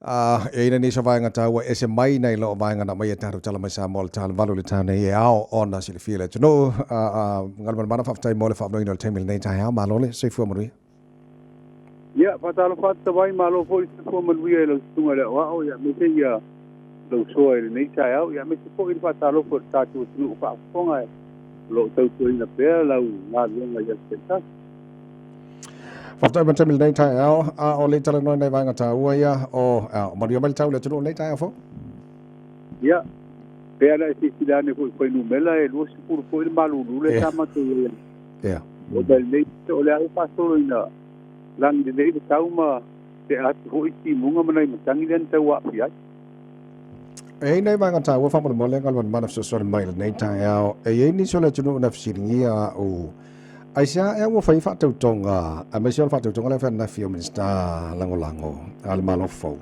E i ai nisi o vaega taua e ese mai nai lo vaega na aumai e tatou tala mai Samoa le ta o le 8 i le ta nei e ao ona silafia e le atunuu. Galumalemana faafetai mo le faaavanoaina o le taimi i lenei taeao. Malo le soifua manuia. Ia, faatalofa atu Tavai, malo foi le soifua manuia i lau susuga i le aoao, ia aemaise ia lou soa i lenei taeao, ia aemaise foi le faatalofa i le tatou atunuu faafofoga o lo o tautuaina pea lau galuega i aso taitasi. Faafetai mo le taimi i lenei taeao, a o le i talanoa i nai vaega taua ia, o manuia mai le tau i le atunuu i lenei taeao fou. Ia, pe ana e silasila ane foi i fuainumera e 20 foi le malulu lea sa matou i ai. O mai lenei, o le a ua faasolo ina lagi lelei le tau ma tea atu foi timuga ma nai matagi lea na tau aafia ai. E i ai nai vaega taua faamolemole Galumalemana fesoasoani mai i lenei taeao. E i ai nisi o le atunuu na fesiligia au aisea ea ua fai faatautoga, aemaise o le faatautoga lea fai ananafi o Minisita Lagolago a le Malo fou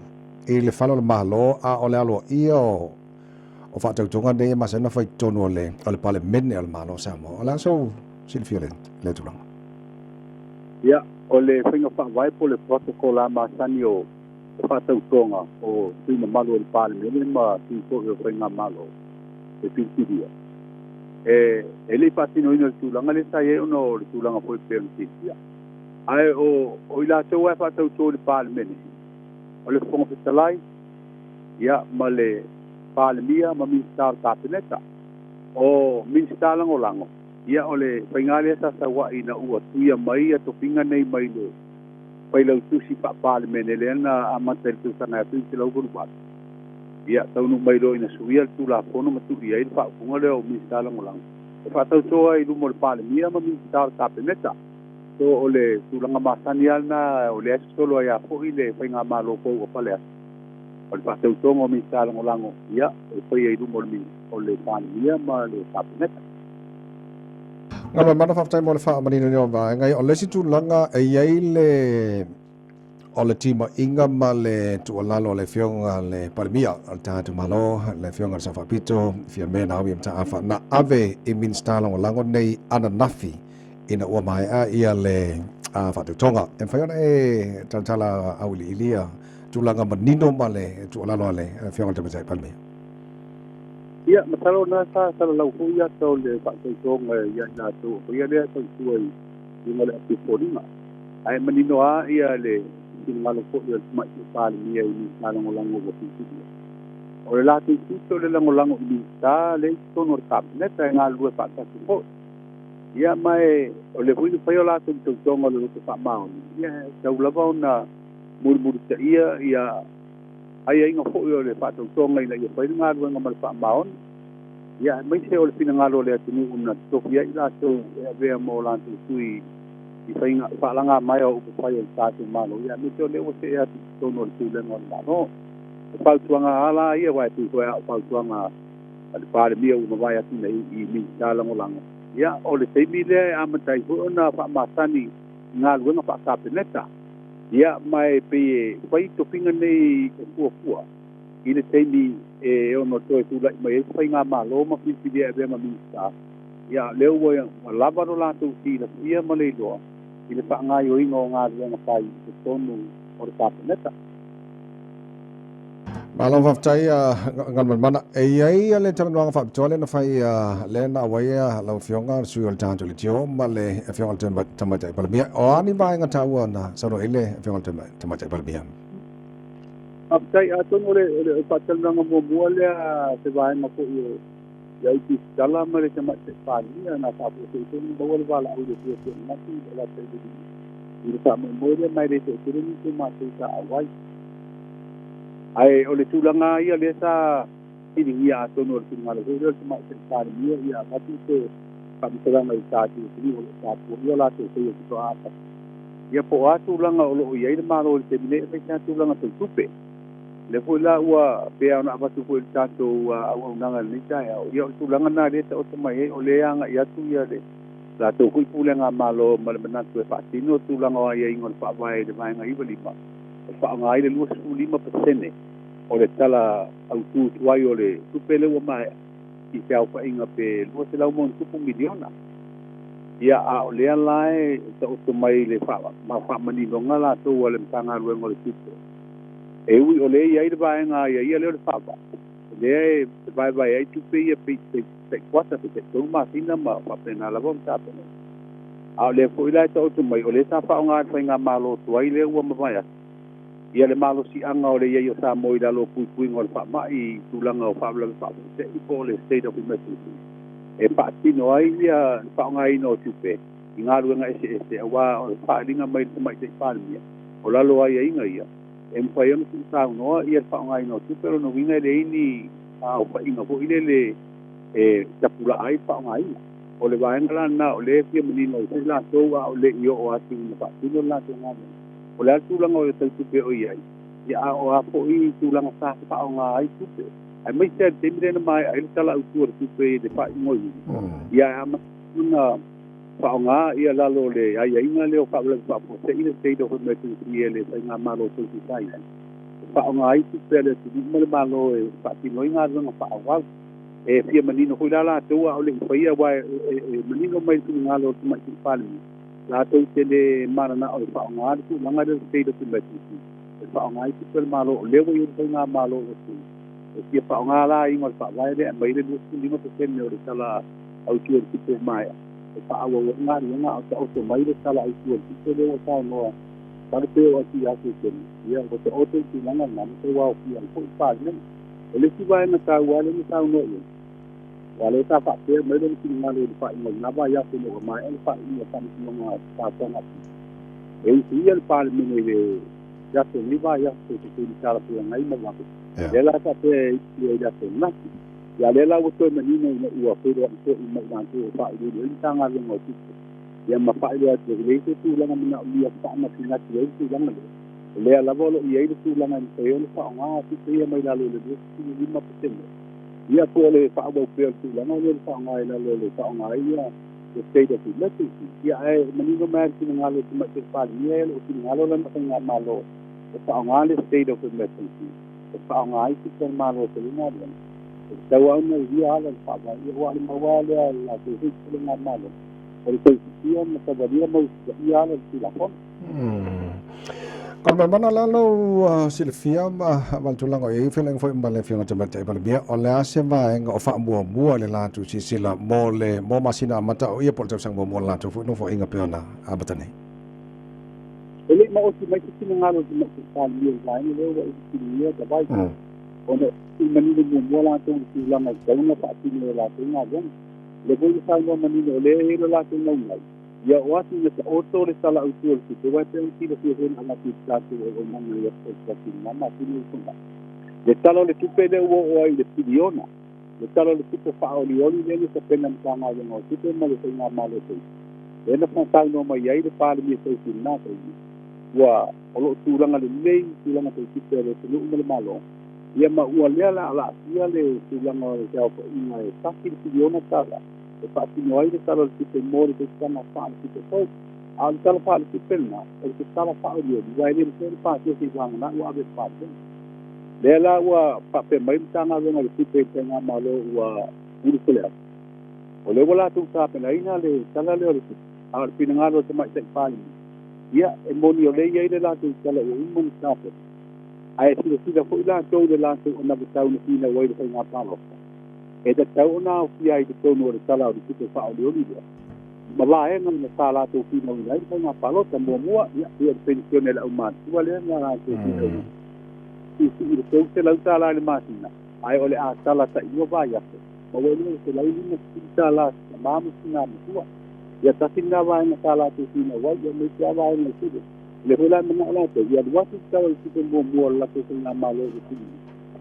i le fale o le Malo, a o le aloaia o faatautoga nei e masani ona fai i totonu o le Palemene o le Malo o Samoa. O le a sou silafia i lea tulaga? Ia, o le faiga faavae po o le protocol a masani o faatautoga o sui mamalu o le Palemene ma sui foi o faigamalo e filifilia, e le i faatinoina le tulaga lea sa i ai ona o le tulaga foi pei ona silafia. Ae o i latou e faatauto i le Palemene, o le Fofoga Fetalai, ia, ma le Palemia ma Minisita o le Kapeneta. O Minisita Lagolago, ia, o le faiga lea sa sauai ina ua tuia mai ia tofiga nei mai le failautusi faa-Palemene lea na amata i le tausaga e 1988. Ia, taunuu mai loa ina suia le Tulafono ma tuu i ai le faaupuga lea o Minisita Lagolago e faatauto ai i luma o le Palemia ma Minisita o le Kapeneta. So o le tulaga masani lava lena o lea e sosolo ai lava foi le faigamalo fou o Faleata. O le faatautoga o Minisita Lagolago, ia, e faia i luma o le Palemia ma le Kapeneta. Galumalemana faafetai mo le faamaninoina o vaega ia. O le isi tulaga e i ai le o le timaiga ma le tuualalo a le Afioga le Palemia o le tatou Malo, le Afioga i le Sao Faapito Fiame Naomi Mataafa, na ave i Minisita Lagolago nei ananafi ina ua maea ia le faatautoga. E mafai ona e talatala auiliili ia tulaga manino ma le tuualalo a le Afioga i le Tamaitai Palemia? Ia, masalo na sa salalau foi ata o le faatautoga ia i latou o faia lea tautua i luga o le api foliga. Ae manino lava ia le finagalo foi o le Tamaitai Palemia i Minisita Lagolago ua filifilia. O le latou tiute o le lagolago i Minisita lea i totonu o le Kapeneta e galulue faatasi foi. Ia, ma e o le foi na fai o latou tautoga o le loto faamaoni, ia, e tau lava ona mulimulitaia ia aiaiga foi o le faatautoga ina ia fai le galuega ma le faamaoni. Ia, aemaise o le finagalo o le atunuu na totofi ai i latou e avea ma o latou sui i faiga faalaga mai o upu fai o le tatou Malo, ia, aemaise o lea ua see atu i totonu o le pulega o le Malo. O fautuaga ala ia, aua e pei foi a o fautuaga a le Palemia ua mavae atu nei i Minisita Lagolago. Ia, o le taimi lea e amata ai foi ona faamasani i galuega faa-Kapeneta. Ia, ma e pei e fai tofiga nei e fuafua i le taimi e ono toe tulai mai ai faigamalo ma filifilia e avea ma Minisita. Ia, lea ua lava lo latou silafia ma le iloa i le faagaoioiga o galuega fai i totonu o le Kapeneta. Malo faafetai Galumalemana. E i ai le talanoaga faapitoa lea na fai lea na auai lau Afioga le sui o le tatou leitio ma le Afioga i le Tamaitai Palemia. O a ni vaega taua na saunoa ai le Afioga i le Tamaitai Palemia? Faafetai, atonu o le faatalanoaga muamua lea se vaega foi o le au tusitala ma le Tamaitai Palemia na faafuasei foi ona maua le valaau i le aso ananafi i le avatu i le faamoemoe lea, ma e le toatele nisi o matou sa auai. Ae o le tulaga ia lea sa filigia, atonu o le finagalo foi lea o le Tamaitai Palemia ia avatu se faamatalaga i tatou atunuu o lo o tapuaia latou faia faatoa amata. Ia, po o a tulaga o lo o i ai le Malo i le taimi nei, aemaise lava tulaga tau tupe. Lea foi la ua pei ona avatu foi i le tatou auaunaga i lenei taeao, ia, o le tulaga lena lea e taoto mai ai, o lea e agai atu ia le latou foi pulega Malo ma le manatu e faatino tulaga o aiaiga o le Faavae i le Vaega 95 e faaaoga ai le 25% o le tala autu tuai o le tupe lea ua maea i se aofaiga pe 200+ miliona. Ia, a o lea la e taoto mai le faamaninoga latou a le Matagaluega o le Tupe. E ui o lea i ai le vaega aiaia lea o le faavaa, lea e vaevae ai tupe ia pe taikuata pe taitolu masina ma faapena lava ona tapena. A o lea foi la e taoto mai, o lea sa faaaoga e le faigamalo tuai lea ua mavae atu ia le malosiaga o le i ai o Samoa i lalo o puipuiga o le faamai i tulaga o faalavelave faafuasei po o le state of emergency, e faatino ai ia le faaaogaina o tupe i galuega eseese, aua o le faaaliga mai le Tamaitai Palemia o lalo o aiaiga ia e mafai ona tuusaunoa ia le faaaogaina o tupe. Lona uiga e leai ni aofaiga foi lele e tapulaa ai le faaaogaina. O le vaega la lena o lea e fia manino ai foi latou, a o le i oo atu ina faatino le latou galuega. O le a le tulaga o le tau tupe o i ai, ia a o a foi tulaga sa faaaoga ai tupe, aemaise lava i le taimi lea na maea ai le Tala Autu o le Tupe i le faaiuga o Iuni, ia e amata ona faaaoga ia lalo o le aiaiga lea o faalavelave faafuasei, le state of emergency, e le faigamalo tausisa i ai, e faaaoga ai tupe a le atunuu ma le Malo e faatino ai galuega faaauau. E fia manino foi la latou a o le i faia, aua e manino mai le finagalo o le Tamaitai Palemia, latou te le mananao e faaaoga le tulaga lea o le state of emergency e faaaoga ai tupe a le Malo. O lea ua i ai le faigamalo ua sui e fia faaaoga la aiga o le faavae lea e aumai le 25% o le Tala Autu o le Tupe ua maea e faaauau ai galuega, a o taoto mai le Tala Autu o le Tupe lea ua saunoa masalo pe oo atu ia Setema, ia ua taoto le tulaga lena ma tauaofia ai foi le Palemene. O le isi vaega taua lea na saunoa i ai, aua lea sa faapea mai lona finagalo i le faaiuga o lena vaiaso ina ua maea le faaiuga o faamasinoga talosaga atu e usuia le Palemene i le aso o lenei vaiaso i se taimi talafeagai ma vave. Lea la faapea e usuia i le aso ananafi. Ia lea la ua toe manino ina ua feiloai foi ma i latou o faauluulu ai le Matagaluega o Tupe, ia ma faailoa atu e leai se tulaga manaomia faanatinati ai le tulaga lea. O lea lava o lo o i ai le tulaga e mafai ai ona faaaoga tupe ia mai lalo o le 25%. Ia po o le faaauau pea o le tulaga lea o le faaaoga i lalo o le faaaoga ai ia le state of emergency. Ia ae manino mai lava le finagalo o le Tamaitai Palemia, e le o finagalo lana faigamalo e faaaoga le state of emergency e faaaoga ai tupe a le Malo e fai ai galuega. E tatau lava ona uia ala o le faavae, ia aua o le maua lava lea a le latou foi faigamalo o le tausisia ma savalia ma usitaia ala o le Tulafono. O le malamalama la lou silafia ma le tulaga o i ai feoloaiga foi ma le Afioga Tamaitai Palemia, o le a se vaega o faamuamua i le latou silasila mo le mo masina amata o ia po o le tausaga muamua o le latou foi nofoaiga pei ona amata nei? E le i maoti mai se finagalo o le Tamaitai Palemia i le vaega lea ua e fesiligia, Tavai, ona e manino muamua latou i le tulaga e tatau ona faatino e latou galuega. O lea foi ua saunoa manino o lea e i ai lo latou naunau ia oo atu ina taoto le Tala Autu o le Tupe, aua e pei ona silafia foi na avatu i le tatou auaunaga i aso taitasi i lena masina ua tuanai. Le Tala o le Tupe lea ua oo ai i le piliona, le Tala o le Tupe faaolioli lea na tapena e le Matagaluega o Tupe ma le Faigamalo Teisi, lea na saunoa mai ai le Palemia tausii i lena taimi, ua o lo o tulaga lelei tulaga tau tupe a le atunuu ma le Malo, ia ma ua lea la laasia le tulaga o le aofaiga e $1 piliona e faatino ai le Tala o le Tupe mo le tausaga faaletupe fou. A o le Tala Faaletupe lena, o le tala faaolioli, aua e le mafai ona pasia seivagana ua ave i le Palemene. Lea la ua faapea mai le Matagaluega o le Tupe i le faigamalo ua ulufale atu, o lea ua latou tapenaina le Tala lea o le Tupe. A o le finagalo o le Tamaitai Palemia, ia e moni o lea e i ai le latou tala ua uma ona tapena, ae silasila foi latou i le latou anavatau na finau ai i le faiga palota, e tatau ona aofia ai i totonu o le Tala o le Tupe faaolioli lea ma vaega na sa latou finauina ai le faiga palota. Muamua, ia, pei o le penisione a le aumatutua lea na latou finauina, siisii i le $300 i le masina, ae o le a tala tailua vaiaso, ma ua i le $150 tama ma tina matua. Ia tasi lena vaega sa latou finau ai, ia aemaise lava vaega e tele. O lea foi la e manao latou, ia alu atu le Tala o le Tupe muamua o le latou faigamalo i le atunuu,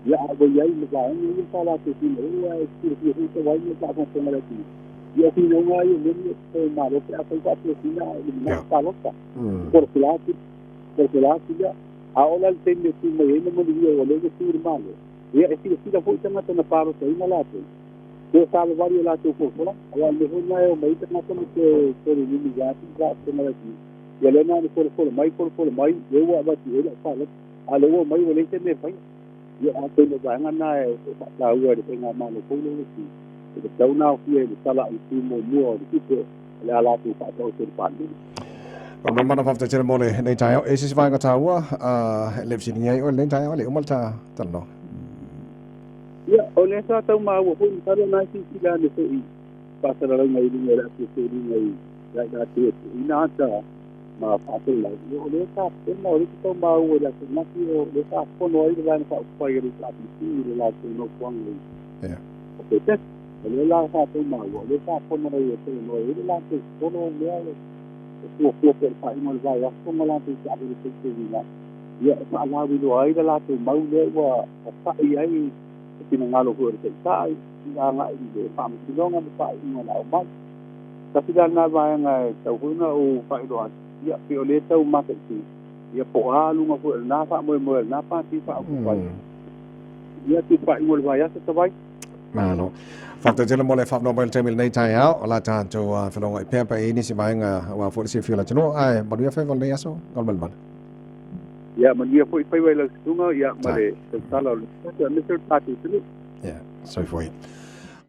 ia a ua i ai ma vaega ia sa latou finau ai, aua e silafia foi tau ai ma le faafogafoga a le atunuu. Ia o finauga lava ia o mea nei e Malo pe afai faatosina ae i le manao palota. Folafolaina atu, folafolaina atu lea. A oo la i le taimi e tu mai ai ma manuia ua lea ua tu le Malo, ia e silasila foi tagata na palotaina latou, toe savavali i latou folafolaga. Aua o le mea foi lena e omai ai tagata ma toe tolelumi vaeatu le faafofoga a le atunuu. Ia lea na ona folafola mai, folafola mai, lea ua avatu i ai lau palota, a o lea ua omai ua leai se mea e faia. Ia atonu o vaega na e faataua e le faigamalo fou lea ua tu, e tatau ona aofia i le Tala Autu muamua o le Tupe o le a latou faataoto i le Palemene. Mana faafetai tele mo lenei taeao. E se isi vaega taua e le fesiligia ai oe i lenei taeao, e le i uma le ta talanoa. Ia, o lea sa tau maua foi, masalo o lena e silasila ane foi i faasalalauga i luga o le api o foliga ia i latou e tuuina ata ma faasalalau. Ia, o lea sa pena, o lea sa tau maua i le aso ananafi, o lea sa fono ai le Vaega Faaupufai a le HRPP i le latou nofoaga i Petesa. O lea la sa tau maua, o lea sa fono ai e talanoa ai le latou fono lea e fuafua pea i le faaiuga o le vaiaso ma latou taavale teuteuina ai. Ia, e faalauiloa ai le latou mau lea ua pai ai le finagalo foi o le Taitai i agai i le Faamasinoga ma faaiuga na aumai. Tasi la lena vaega e tatau foi ona ou faailoa atu, ia, pei o lea e tau mataitu, ia, po o a luga foi o lena faamoemoe o lena Pati Faaupufai, ia, tu faaiuga o le vaiaso tavai. Malo. Faafetai tele mo le faavanoa mai i le taimi i lenei taeao. O la tatou felogai pea pe i ai nisi vaega aua foi le silafia o le atunuu. Ae manuia faiva o lenei aso, Galumalemana. Ia, manuia foi faiva i lau susuga, ia, ma le tautala o le aemaise o le tatou atunuu. Ia, soifua ia.